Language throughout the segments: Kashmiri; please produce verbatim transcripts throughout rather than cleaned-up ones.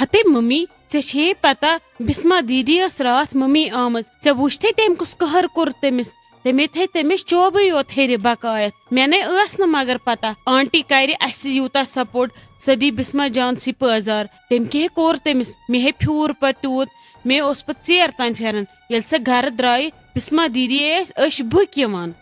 ہتے ممی، ژےٚ چھے پتہ، بسمہ دیدی ٲس راتھ ممی آمٕژ۔ ژےٚ وُچھتھے تٔمۍ کُس قہر کوٚر تٔمِس؟ تٔمۍ تھٲے تٔمِس چوبٕے یوت ہیٚرِ بقایت۔ مےٚ نے ٲس نہٕ مگر پتہ آنٹی کرِ اسہِ یوٗتاہ سپورٹ۔ سۄ دی بسمہ جانسٕے پٲزار۔ تٔمۍ کیٛاہ کوٚر تٔمِس؟ مےٚ ہے پھیوٗر پتہٕ تیوٗت۔ مےٚ اوس پتہٕ ژیر تام پھیران۔ ییٚلہِ سۄ گرٕ درٛایہِ، بسمہ دیدی ٲسۍ أچھ بُکۍ یِوان۔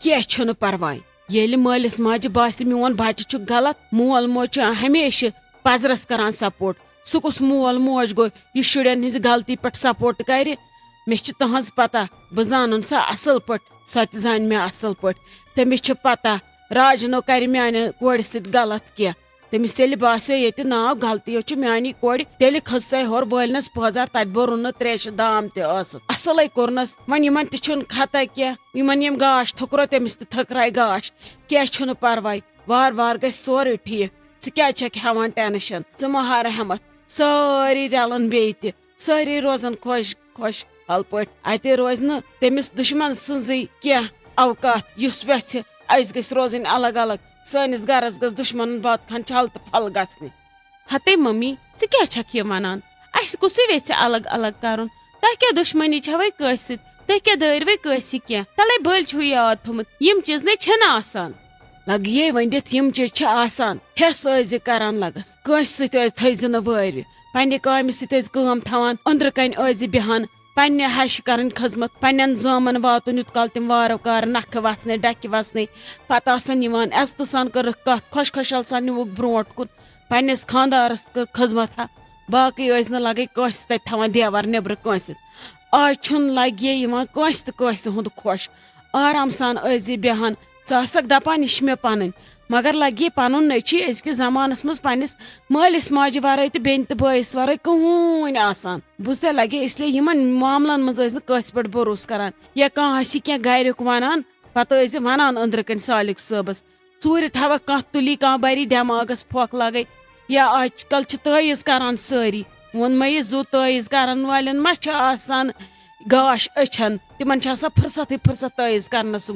کینٛہہ چھُنہٕ پرواے۔ ییٚلہِ مٲلِس ماجہِ باسہِ میون بچہِ چھُ غلط، مول موج چھُ ہمیشہِ پزرس کران سپورٹ۔ سُہ کُس مول موج گوٚو یُس شُرٮ۪ن ہٕنٛزِ غلطی پٮ۪ٹھ سپورٹ کرِ؟ مےٚ چھِ تٕہٕنٛز پتہ، بہٕ زانُن سۄ اصل پٲٹھۍ، سۄ تہِ زانہِ مےٚ اصل پٲٹھۍ۔ تٔمِس چھِ پتہ راجنو کرِ میانہِ کورِ سۭتۍ غلط کینٛہہ۔ تٔمِس ییٚلہِ باسیو ییٚتہِ ناو غلطی چھُ میانی کورِ، تیٚلہِ کھٔژ سۄ ہیوٚر وٲلنس پٲزار، تتہِ بوٚرُن نہٕ تریشہِ دام تہِ ٲسٕس۔ اصلے کوٚرنس، وۄنۍ یِمن تہِ چھُنہٕ خطا کینٛہہ، یِمن یِم گاش تھوٚکرو تٔمِس تہِ تھٔکراے گاش۔ کینٛہہ چھُنہٕ پرواے، وارٕ وارٕ گژھِ سورُے ٹھیٖک۔ ژٕ کیٛازِ چھکھ ہٮ۪وان ٹینشن؟ ژٕ مہ ہار ہٮ۪متھ، سٲری رلن بیٚیہِ تہِ، سٲری روزن خۄش خۄش حال پٲٹھۍ۔ اتہِ روزِ نہٕ تٔمِس دُشمن سٕنٛزٕے کینٛہہ اوقات، یُس ویژھِ أسۍ گٔژھۍ روزٕنۍ الگ الگ، سٲنِس گرس گٔژھ دُشمنن باتہٕ خان چھل تہٕ پھل گژھنہِ۔ ہتے ممی، ژٕ کیٛاہ چھکھ یہِ ونان؟ اسہِ کُسٕے ویژھِ الگ الگ کرُن؟ تۄہہِ کیٛاہ دُشمنی چھوے کٲنٛسہِ سۭتۍ؟ تُہۍ کیٛاہ دٲروے کٲنٛسہِ کینٛہہ؟ تلے بٔلۍ چھُو یاد تھوٚمُت، یِم چیٖز نے چھِنہٕ آسان۔ لگیے ؤنِتھ، یِم چیٖز چھِ آسان۔ ہٮ۪س ٲسۍ زِ کران لگس، کٲنٛسہِ سۭتۍ ٲسۍ تھٲیزِ نہٕ وٲرِو۔ پننہِ کامہِ سۭتۍ ٲسۍ کٲم تھاوان، أنٛدرٕ کنہِ ٲسۍ زِ بیہان۔ پننہِ ہشہِ کرٕنۍ خدمت، پننٮ۪ن زامن واتُن، یوٗت کال تِم وارٕ کارٕ نکھٕ وسنے، ڈکھِ وسنے، پتہٕ آسن یِوان عزتہٕ سان کٔرٕکھ کتھ، خۄش خۄشحال سان نیوٗکھ برونٛٹھ کُن۔ پننِس خاندارس کٔر خدمت ہا، باقٕے ٲسۍ نہٕ لگے کٲنٛسہِ تتہِ تھاوان دیوار نیبرٕ کٲنٛسہِ۔ آز چھُنہٕ لگے یِوان کٲنٛسہِ تہٕ کٲنٛسہِ ہُنٛد خۄش۔ آرام سان ٲسۍ زِ بیہان، ژٕ آسکھ دپان، یہِ چھِ مےٚ پنٕنۍ، مگر لگے پنُن نیٚچی أزکِس زمانس منٛز پننِس مٲلِس ماجہِ ورٲے تہٕ بیٚنہِ تہٕ بٲیِس ورٲے کٕہٕنۍ آسان۔ بوٗزتھا لگے، اس لیے یِمن معاملن منٛز ٲسۍ نہٕ کٲنٛسہِ پٮ۪ٹھ بروسہٕ کران، یا کانٛہہ آسہِ کینٛہہ گرِیُک ونان، پتہٕ ٲسۍ زِ ونان أنٛدرٕ کنہِ سالِک صٲبس۔ ژوٗرِ تھاوکھ کانٛہہ تُلی، کانٛہہ بری دٮ۪ماغس پھۄکھ لگے۔ یا آج کل چھِ تٲویٖز کران سٲری۔ ووٚن مےٚ، یہِ زُو تٲویٖز کرن والٮ۪ن ما چھِ آسان گاش أچھن؟ تِمن چھِ آسان فرصتٕے فرصت تٲویٖز کرنس۔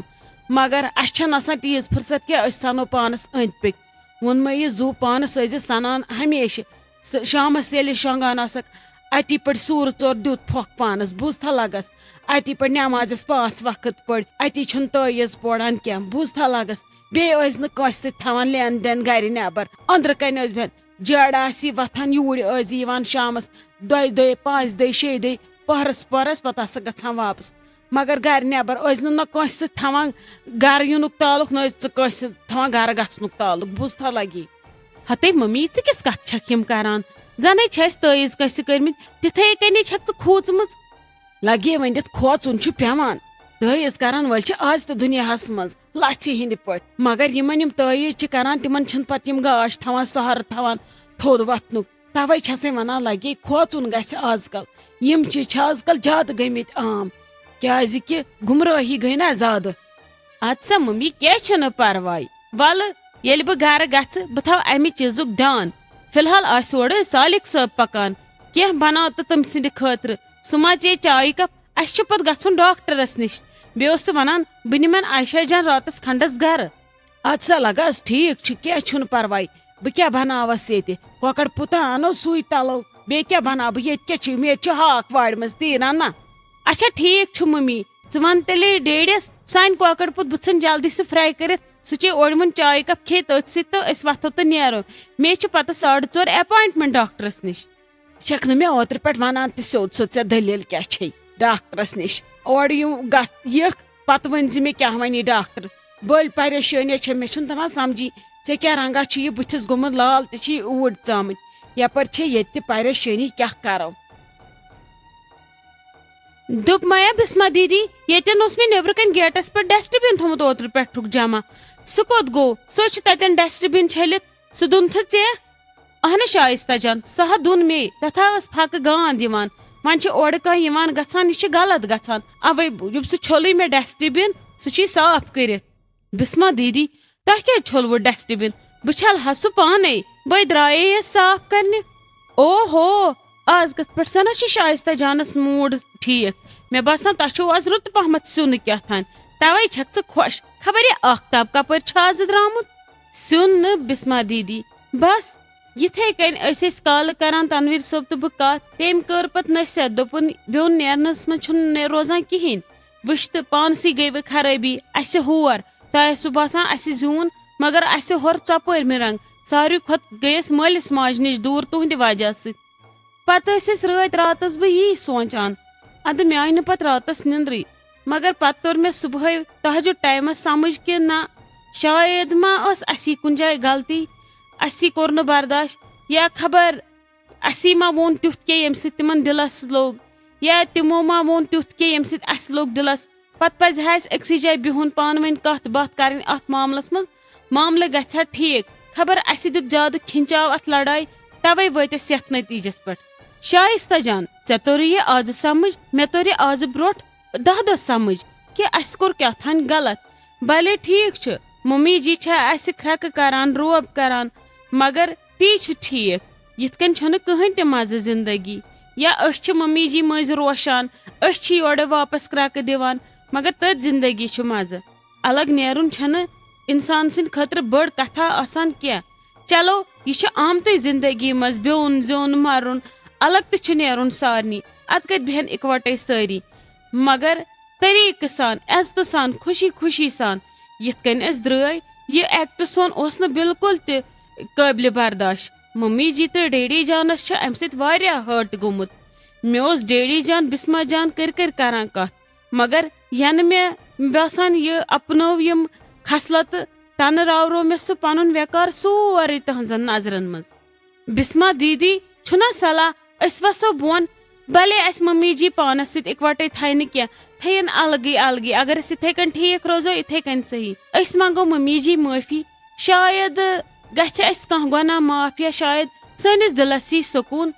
مگر اسہِ چھنہٕ آسان تیٖژ فرصت کینٛہہ، أسۍ سنو پانس أنٛدۍ پٔکۍ۔ ووٚن مےٚ، یہِ زُو پانس ٲسۍ زِ سنان ہمیشہِ۔ س-، شامس ییٚلہِ شۄنٛگان آسکھ، اتی پٲٹھۍ سوٗرٕ ژور دیُت پھۄکھ پانس، بوٗزتھا لگس؟ اتی پٲٹھۍ نٮ۪مازٮ۪س پانٛژھ وقت پٔرۍ، اتی چھُنہٕ تٲویٖز پوران کینٛہہ، بوٗزتھا لگس؟ بیٚیہِ ٲسۍ نہٕ کٲنٛسہِ سۭتۍ تھاوان لین دین گرِ نٮ۪بر، أنٛدرٕ کنہِ ٲسۍ بیٚہن۔ جیڑٕ آسہِ یہِ وۄتھان، یوٗرۍ ٲسۍ زِ یِوان شامس، دۄیہِ دۄہہِ، پانٛژھِ دۄہہِ، شیٚیہِ دۄہہِ، پۄہرس پۄہرس، پتہٕ آسکھ گژھان واپس۔ مگر گرِ نٮ۪بر ٲسۍ نہٕ نہ کٲنٛسہِ سۭتۍ تھاوان گرٕ یِنُک تعلق، نہ ٲسۍ ژٕ کٲنٛسہِ سۭتۍ تھاوان گرٕ گژھنُک تعلق، بوٗزتھا لگی؟ ہتے ممی، ژٕ کِژھ کتھ چھکھ یِم کران؟ زنے چھِ اسہِ تٲویٖز کٲنٛسہِ کٔرمٕتۍ، تِتھے کٔنی چھکھ ژٕ کھوٗژمٕژ۔ لگے ؤنِتھ، کھوژُن چھُ پٮ۪وان۔ تٲویٖز کرن وٲلۍ چھِ آز تہِ دُنیاہس منٛز لژھِ ہٕنٛدِ پٲٹھۍ، مگر یِمن یِم تٲویٖز چھِ کران، تِمن چھِنہٕ پتہٕ یِم گاش تھاوان، سہارٕ تھاوان تھوٚد وۄتھنُک۔ توے چھسے ونان، لگے کھوژُن گژھِ آز کل۔ یِم چیٖز چھِ آز کل زیادٕ گٔمٕتۍ عام، کیازِ کہِ گمرٲہی گٔے نا زیادٕ۔ ادٕ سا ممی، کینٛہہ چھُنہٕ پرواے۔ ولہٕ، ییٚلہِ بہٕ گرٕ گژھٕ، بہٕ تھاوٕ امہِ چیٖزُک دیان۔ فی الحال آسہِ اورٕ سالک صٲب پکان، کینٛہہ بناو تہٕ تٔمۍ سٕنٛدِ خٲطرٕ۔ سُہ ما چیٚیہِ چایہِ کپ؟ اسہِ چھُ پتہٕ گژھُن ڈاکٹرس نِش۔ بیٚیہِ اوس سُہ ونان، بہٕ نِمن عائشہ جان راتس کھنڈس گرٕ۔ ادٕ سا لگس، ٹھیٖک چھُ، کینٛہہ چھُنہٕ پرواے۔ بہٕ کیٛاہ بناوس ییٚتہِ؟ کۄکر پوٗتاہ انو، سُے تلو۔ بیٚیہِ کیٛاہ بناو بہٕ؟ ییٚتہِ کیٛاہ چھُ؟ مےٚ چھُ ہاکھ وارِ منٛز، تی رنہ۔ اچھا، ٹھیٖک چھُ ممی، ژٕ ون تیٚلہِ ڈیڈیس، سُہ انہِ کۄکر پوٗت، بہٕ ژھٕنہٕ جلدی سُہ فراے کٔرِتھ۔ سُہ چیٚیہِ اوٚڑ مُن چایہِ کپ، کھیٚیہِ تٔتھۍ سۭتۍ تہٕ أسۍ وۄتھو تہٕ نیرو۔ مےٚ چھِ پتہٕ ساڑٕ ژور اپوینٹمنٹ ڈاکٹرس نِش۔ ژٕ چھکھ نہٕ مےٚ اوترٕ پٮ۪ٹھ ونان تہِ سیوٚد سیوٚد، ژےٚ دٔلیٖل کیٛاہ چھے ڈاکٹرس نِش؟ اورٕ یِم گژھ یِکھ، پتہٕ ؤنۍ زِ مےٚ کیٛاہ ونہِ ڈاکٹر۔ بٔلۍ پریشٲنی چھےٚ، مےٚ چھُنہٕ تران سمجھی، ژےٚ کیٛاہ رنگا چھُ یہِ بٕتھِس گوٚمُت لال تہٕ چھِ یہِ اوٗرۍ ژامٕتۍ۔ یپٲرۍ چھےٚ ییٚتہِ تہِ پریشٲنی، کیٛاہ کرو؟ دوٚپ میا بسمہ دیدی، ییٚتٮ۪ن اوس مےٚ نیٚبرٕ کنہِ گیٹس پٮ۪ٹھ ڈسٹ بن تھوٚمُت اوترٕ پٮ۪ٹھُک جمع، سُہ کوٚت گوٚو؟ سُہ چھُ تتٮ۪ن ڈسٹ بن چھٔلِتھ، سُہ دوٚن تھہٕ ژےٚ؟ اہن شایستہ جان، سُہ ہا دوٚن مے، تتھ ہا ٲس پھکہٕ گانٛد یِوان۔ وۄنۍ چھِ اورٕ کانٛہہ یِوان گژھان، یہِ چھُ غلط گژھان۔ اوے موٗجوٗب سُہ چھوٚلٕے مےٚ ڈسٹ بن، سُہ چھُے صاف کٔرِتھ۔ بسمہ دیدی، تۄہہِ کیٛازِ چھوٚلوٕ ڈسٹ بن؟ بہٕ چھلہٕ ہا سُہ پانے، بہٕ درٛایے یس صاف کرنہِ۔ او ہو، آز کتھ پٮ۪ٹھ سنا چھُ شایستہ جانس موٗڈ ٹھیٖک؟ مےٚ باسان تۄہہِ چھُو آز رُت پہمتھ سیُن کیٛاہ تھانۍ، توے چھکھ ژٕ خۄش۔ خبر یہِ آختاب کپٲرۍ چھُ آزٕ درٛامُت؟ سیُن نہٕ بسمہ دیدی، بس یِتھے کٔنۍ ٲسۍ أسۍ کالہٕ کران تنویر صٲب تہٕ بہٕ کتھ، تٔمۍ کٔر پتہٕ نصیحت، دوٚپُن، بیوٚن نیرنس منٛز چھُنہٕ نے-، روزان کِہینۍ۔ وٕچھ تہٕ پانسٕے گٔے وۄنۍ خرٲبی، اسہِ ہور، تۄہہِ آسِوٕ باسان اسہِ زیوٗن، مگر اسہِ ہور ژۄپٲرۍ مہِ رنگ۔ ساروی کھۄتہٕ گٔیس مٲلِس ماجہِ نِش دوٗر تُہنٛدِ وجہ سۭتۍ۔ پتہٕ ٲسۍ أسۍ رٲتۍ راتس بہٕ یی سونٛچان، ادٕ مےٚ آیہِ نہٕ پتہٕ راتس نیٚنٛدرٕے۔ مگر پتہٕ توٚر مےٚ صبحٲے تہجُد ٹایمس سمجھ کہِ نہ، شاید ما ٲس اسی کُنہِ جایہِ غلطی، اسی کوٚر نہٕ برداش، یا خبر اسی ما ووٚن تیُتھ کینٛہہ ییٚمہِ سۭتۍ تِمن دِلس لوٚگ، یا تِمو ما ووٚن تیُتھ کینٛہہ ییٚمہِ سۭتۍ اسہِ لوٚگ دِلس۔ پتہٕ پزِ ہا اسہِ أکسٕے جایہِ بِہُن، پانہٕ ؤنۍ کتھ باتھ کرٕنۍ اتھ معاملس منٛز، معاملہٕ گژھِ ہا ٹھیک۔ خبر اسہِ دیُت زیادٕ کھِنچاو اتھ لڑایہِ، توے وٲتۍ أسۍ یتھ نتیجس پٮ۪ٹھ۔ شائستہ جان، ژےٚ توٚرُے یہِ آز سمجھ، مےٚ توٚر یہِ آزٕ برونٛٹھ دہ دۄہ سمجھ کہِ اسہِ کوٚر کیٛاہ تھانۍ غلط۔ بھلے ٹھیک چھُ، ممی جی چھےٚ اسہِ کھرٛکہٕ کران، روب کران، مگر تی چھُ ٹھیک۔ یِتھ کٔنۍ چھُنہٕ کٕہٕنۍ تہِ مزٕ زندگی۔ یا أسۍ چھِ ممی جی مٔنٛزۍ روشان، أسۍ چھِ یورٕ واپس کھرٛکہٕ دِوان، مگر تٔتھۍ زندگی چھُ مزٕ۔ الگ نیرُن چھنہٕ انسان سٕنٛدِ خٲطرٕ بٔڑ کتھا آسان کینٛہہ۔ چلو، یہِ چھُ آمتٕے زندگی منٛز بیوٚن زیوٚن مرُن، الگ تہِ چھُ نیرُن سارنٕے، ادٕ کتہِ بیہن اکوٹے سٲری۔ مگر طریقہٕ سان، عزتہٕ سان، خوشی خوشی سان، یِتھ کٔنۍ أسۍ درٛٲے، یہِ ایکٹ سون اوس نہٕ بالکل تہِ قٲبلِ برداش۔ ممی جی تہٕ ڈیڈی جانس چھُ امہِ سۭتۍ واریاہ ہرٹ گوٚمُت۔ مےٚ اوس ڈیڈی جان بسمہ جان کٔرۍ کٔرۍ کران کتھ، مگر ینہٕ مےٚ باسان یہِ اپنٲو یِم خصلتہٕ، تنہٕ راوروو مےٚ سُہ پنُن ویقار سورُے تہنٛزن نظرن منٛز۔ بسمہ دیدی، چھُنا صلاح أسۍ وسو بۄن؟ بھلے اسہِ ممی جی پانس سۭتۍ اکوٹے تھایہِ نہٕ کینٛہہ، تھٲیِن الگٕے الگٕے۔ اگر أسۍ یِتھے کٔنۍ ٹھیک روزو، یِتھے کٔنۍ صحیح۔ أسۍ منٛگو ممی جی معٲفی، شاید گژھِ اسہِ کانٛہہ گۄناہ معاف یا شاید سٲنِس دِلس یی سکوٗن۔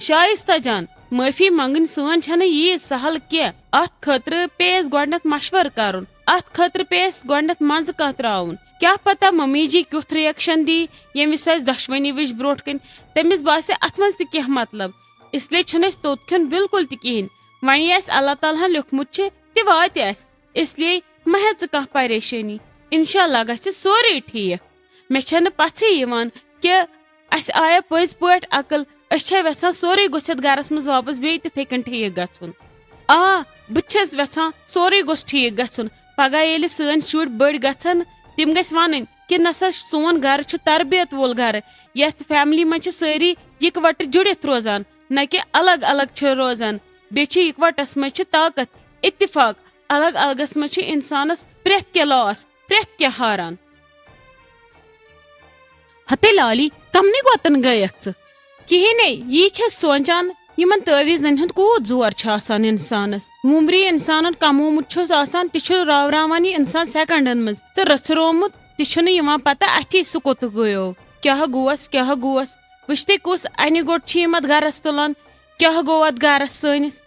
شائستہ جان، معٲفی منٛگٕنۍ سٲنۍ چھنہٕ ییٖژ سہل کینٛہہ۔ اتھ خٲطرٕ پیٚیہِ اسہِ گۄڈٕنیتھ مشورٕ کرُن۔ اتھ خٲطرٕ پیٚیہِ اسہِ گۄڈٕنیتھ منٛزٕ کانٛہہ تراوُن۔ کیٛاہ پتہ ممی جی کیُتھ ریئیکشن دی، ییٚمہِ وِزِ سۄ اسہِ دۄشوٕنی وٕچھ برونٛٹھ کنہِ۔ تٔمِس باسہِ اتھ منٛز تہِ کینٛہہ مطلب۔ اس لیے چھُنہٕ اسہِ توٚت کھیوٚن بالکل تہِ کِہینۍ۔ وۄنۍ یہِ اسہِ اللہ تعالیٰ ہن لیوٚکھمُت چھُ، تہِ واتہِ اسہِ۔ اس لیے مہ ہےٚ ژٕ کانٛہہ پریشٲنی۔ انشاءاللہ گژھِ سورُے ٹھیک۔ مےٚ چھنہٕ پژھٕے یِوان کہِ اسہِ آیا پٔزۍ پٲٹھۍ عقل۔ أسۍ چھا یژھان سورُے گوٚژھ یتھ گرس منٛز واپس بیٚیہِ تِتھے کٔنۍ ٹھیک گژھُن؟ آ، بہٕ تہِ چھس یژھان سورُے گوٚژھ ٹھیک گژھُن۔ پگاہ ییٚلہِ سٲنۍ شُرۍ بٔڑۍ گژھن، تِم گژھِ ونٕنۍ کہِ نسا سون گرٕ چھُ تربیت وول گرٕ، یتھ فیملی منٛز چھِ سٲری یکوٹہٕ جُڑِتھ روزان، نہ کہِ الگ الگ چھِ روزان۔ بیٚیہِ چھِ یکوٹس منٛز چھِ طاقت، اتفاق۔ الگ الگس منٛز چھِ انسانس پرٛٮ۪تھ کینٛہہ لاس، پرٛٮ۪تھ کینٛہہ ہاران۔ ہتے لالی، کمنٕے گۄتن گٔیکھ ژٕ؟ کِہیٖنے، یی چھَس سونٛچان، یِمن تعویٖذن ہُنٛد کوٗت زور چھُ آسان اِنسانس۔ وُمری اِنسانن کمومُت چھُس آسان، تہِ چھُ راوراوان یہِ اِنسان سیکنڈن منٛز، تہٕ رٔژھرومُت تہِ چھُنہٕ یِوان پتہ اَتھی سُہ کوٚت گوٚیو، کیٛاہ گوس، کیٛاہ گوس۔ وٕچھتٕے کُس انہِ گوٚٹ چھِ یِم اتھ گرس تُلان، کیٛاہ گوٚو اتھ گرس سٲنِس۔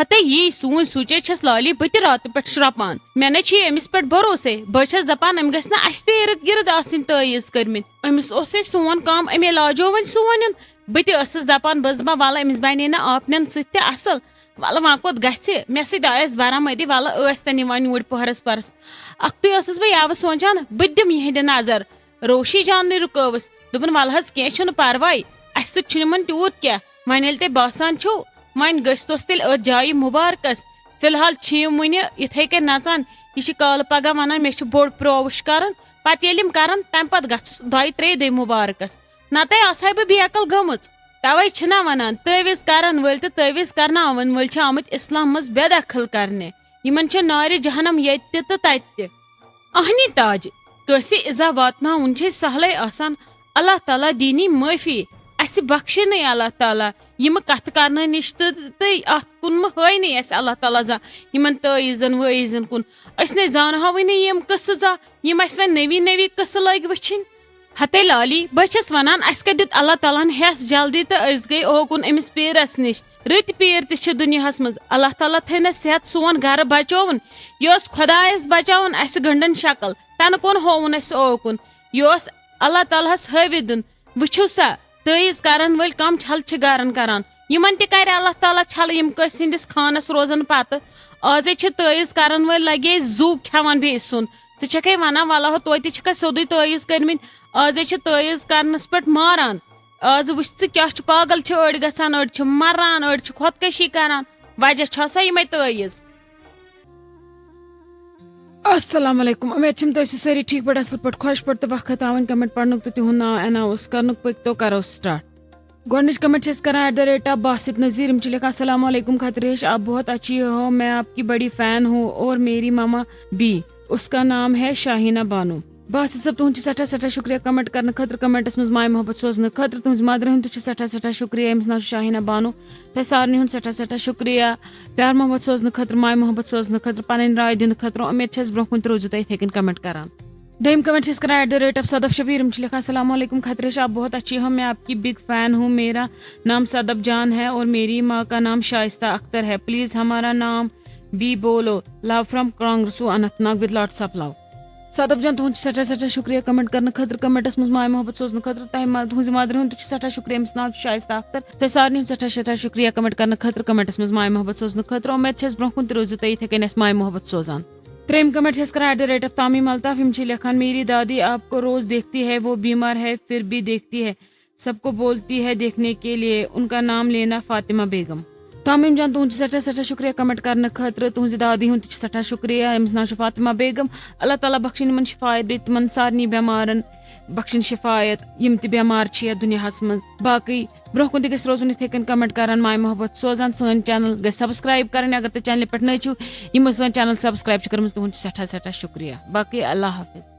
ہتے یی سون سوٗنچے چھَس لالی بہٕ تہِ راتہٕ پٮ۪ٹھ شرٛۄپان۔ مےٚ نَے چھُے أمِس پٮ۪ٹھ بھروسے۔ بہٕ چھَس دَپان أمۍ گژھِ نہ اَسہِ تہِ اِرد گِرد آسٕنۍ تٲعیٖز کٔرمٕتۍ۔ أمِس اوسے سون کام اَمے لاجو وۄنۍ سون یُن۔ بہٕ تہِ ٲسٕس دَپان، بہٕ ٲسٕس دَپان، وَلہٕ أمِس بَنے نہٕ آپنٮ۪ن سۭتۍ تہِ اَصٕل۔ وَلہٕ وۄنۍ کوٚت گژھِ؟ مےٚ سۭتۍ آیَس برامٲدی، وَلہٕ ٲسۍ تَن یِوان یوٗرۍ پۄہرَس پَرَس۔ اَکھتُے ٲسٕس بہٕ یَوٕ سونٛچان، بہٕ تہِ دِمہٕ یِہِنٛدِ نظر۔ روشی جان نٕے رُکٲوٕس۔ دوٚپُن، "وَلہٕ حظ، کینٛہہ چھُنہٕ پَرواے، اَسہِ سۭتۍ چھُنہٕ یِمَن تیوٗت کینٛہہ۔ وۄنۍ ییٚلہِ تۄہہِ باسان چھُو، وۄنۍ گٔژھۍ توس تیٚلہِ أتھۍ جایہِ مُبارکَس۔ فی الحال چھِ یِم وٕنہِ یِتھَے کٔنۍ نَژان۔ یہِ چھِ کالہٕ پَگاہ وَنان، مےٚ چھُ بوٚڑ پرٛووُش کَرُن۔ پَتہٕ ییٚلہِ یِم کَرَن، تَمہِ پَتہٕ گژھُس دۄیہِ ترٛیٚیہِ دۄہہِ مُبارکَس۔ نَتہٕ آسہٕ ہاے بہٕ بے عقل گٔمٕژ۔ تَوَے چھِنہ وَنان، تعویٖذ کَرَن وٲلۍ تہٕ تعویٖذ کَرناوَن وٲلۍ چھِ آمٕتۍ اِسلام منٛز بے دخل کَرنہِ۔ یِمَن چھِ نارِ جہنم ییٚتہِ تہِ تہٕ تَتہِ تہِ۔" اہنی تاج، کٲنٛسہِ ایزا واتناوُن چھے سہلے آسان۔ اللہ تعالیٰ دینی معٲفی، اسہِ بخشنٕے اللہ تعالیٰ یِم کتھٕ کرنہٕ نِش تہٕ، تہٕ اتھ کُن مہٕ ہٲے نٕے اسہِ اللہ تعالیٰ زانٛہہ یِمن تعویٖذن وٲیٖذن کُن۔ أسۍ نے زانہاوٕے نہٕ یِم قصہٕ زانٛہہ، یِم اسہِ وۄنۍ نٔوی نٔوی قصہٕ لٲگۍ وٕچھِنۍ۔ ہتے لالی، بہٕ چھَس وَنان، اَسہِ کَتہِ دیُت اللہ تعالیٰ ہَن ہٮ۪س جلدی تہٕ أسۍ گٔے اوکُن أمِس پیٖرَس نِش۔ رٕتۍ پیٖر تہِ چھِ دُنیاہَس منٛز۔ اللہ تعالیٰ تھٲینَس صحت، سون گَرٕ بچووُن۔ یہِ اوس خۄدایَس بچاوُن، اَسہِ گٔنٛڈٕن شکل۔ تَنہٕ کُن ہووُن اَسہِ اوکُن۔ یہِ اوس اللہ تعالیٰ ہَس ہٲوِتھ دیُن۔ وٕچھِو سا، تعویٖذ کَرَن وٲلۍ کَم چھَلہٕ چھِ گَرَن کَران۔ یِمَن تہِ کَرِ اللہ تعالیٰ چھَلہٕ، یِم کٲنٛسہِ ہِنٛدِس خانَس روزَن پَتہٕ۔ آزے چھِ تعویٖذ کَرَن وٲلۍ لَگے زُو کھٮ۪وان بیٚیہِ سُنٛد۔ ژٕ چھَکھَے وَنان، وَلہٕ ہو توتہِ چھِکھ اَسہِ سیوٚدُے تعویٖذ کٔرمٕتۍ۔ آزے چھِ تعویٖذ کَرنَس پٮ۪ٹھ ماران۔ آز وٕچھ ژٕ کیٛاہ چھُ، پاگل چھِ أڑۍ گژھان، أڑۍ چھِ مران، أڑۍ چھِ خۄدکشی کران۔ وجہ چھا سا یِمے تٲویٖز؟ السلام علیکم، امید چھم تُہۍ ٲسِو سٲری ٹھیٖک پٲٹھۍ، اصل پٲٹھۍ، خۄش پٲٹھۍ تہٕ وقت تھاوٕنۍ۔ کمنٹ پرنُک تہٕ تِہُنٛد ناو announce کرنُک، پٔکۍ تو کرو start۔ گۄڈٕنِچ کمنٹ چھِ أسۍ کران at the rate of Basit Nazir۔ یِم چھِ لیکھان، السلام علیکم خطریش، آپ بہت اچھی ہو، میں آپ کی بڑی فین ہوں اور میری ماما بھی، اس کا نام ہے شاہینہ بانو۔ باسط صٲب، تُہُنٛد چھُ سٮ۪ٹھاہ سٮ۪ٹھاہ شُکریہ کمنٹ کرنہٕ خٲطرٕ، کمنٹس منٛز ماے محبت سوزنہٕ خٲطرٕ۔ تُہٕنٛزِ مدرِ ہُنٛد تہِ چھُ سٮ۪ٹھاہ سٮ۪ٹھاہ شُکریہ، أمِس ناو چھُ شاہینہ بانو۔ تۄہہِ سارنٕے ہُنٛد سٮ۪ٹھاہ سٮ۪ٹھاہ شُکریہ پیار محبت سوزنہٕ خٲطرٕ، ماے محبت سوزنہٕ خٲطرٕ، پنٕنۍ راے دِنہٕ خٲطرٕ۔ اُمید چھَس برٛونٛہہ کُن تہِ روٗزِو تُہۍ یِتھَے کٔنۍ کمنٹ کران۔ دوٚیِم کمنٹ چھِ أسۍ کران at the rate of Sadaf Shabir۔ یِم چھِ لیکھان، السلام علیکم خطریش، آپ بہت اچھی ہو، میں آپ کی بگ فین ہوں، میرا نام صدف جان ہے اور میری ماں کا نام شائستہ اختر ہے، پلیز ہمارا نام بھی بولو، love from Kangrusu Anantnag with lots of love۔ صدف جان، تُہُنٛد چھُ سٮ۪ٹھاہ سٮ۪ٹھاہ شُکریہ کمنٹ کرنہٕ خٲطرٕ، کمنٹس منٛز ماے محبت سوزنہٕ خٲطرٕ۔ تۄہہِ ما-، تُہٕنٛزِ مدرِ ہُنٛد تہِ چھُ سٮ۪ٹھاہ شُکریہ، أمِس ناو چھُ شائستہ اختر۔ تۄہہِ سارنٕے ہُنٛد سٮ۪ٹھاہ سٮ۪ٹھاہ شُکریہ کمنٹ کرنہٕ خٲطرٕ، کمنٹس منٛز ماے محبت سوزنہٕ خٲطرٕ۔ اُمید چھَس برٛونٛہہ کُن تہِ روٗزِو تُہۍ یِتھَے کٔنۍ اَسہِ ماے محبت سوزان۔ ترٛیٚیِم کمنٹ چھِ أسۍ کران at the rate of Tamim Altaf۔ یِم چھِ لیکھان، میری دادی آپ کو روز دیکھتی ہے، وہ بیمار ہے پھر بھی دیکھتی ہے، سب کو بولتی ہے دیکھنے کے لیے، ان کا نام لینا فاطمہ بیگم۔ تامیم جان، تُہُنٛد چھُ سٮ۪ٹھاہ سٮ۪ٹھاہ شُکریہ کمنٹ کرنہٕ خٲطرٕ، تُہٕنٛزِ دادی ہُنٛد تہِ چھُ سٮ۪ٹھاہ شُکریہ، أمِس ناو چھُ فاطمہ بیگم۔ اللہ تعالیٰ بخشِن یِمن شفایت، بیٚیہِ تِمن سارنٕے بٮ۪مارن بخشِن شفایت، یِم تہِ بٮ۪مار چھِ یَتھ دُنیاہس منٛز۔ باقٕے برٛونٛہہ کُن تہِ گژھِ روزُن یِتھَے کٔنۍ کمنٹ کران، ماے محبت سوزان۔ سٲنۍ چینل گژھِ سبسکرایب کرٕنۍ، اگر تُہۍ چینلہِ پٮ۪ٹھ نٔے چھِو، یِمو سٲنۍ چینل سبسکرایب چھِ کٔرمٕژ، تُہُنٛد چھُ سٮ۪ٹھاہ سٮ۪ٹھاہ شُکریہ۔ باقٕے اللہ حافظ۔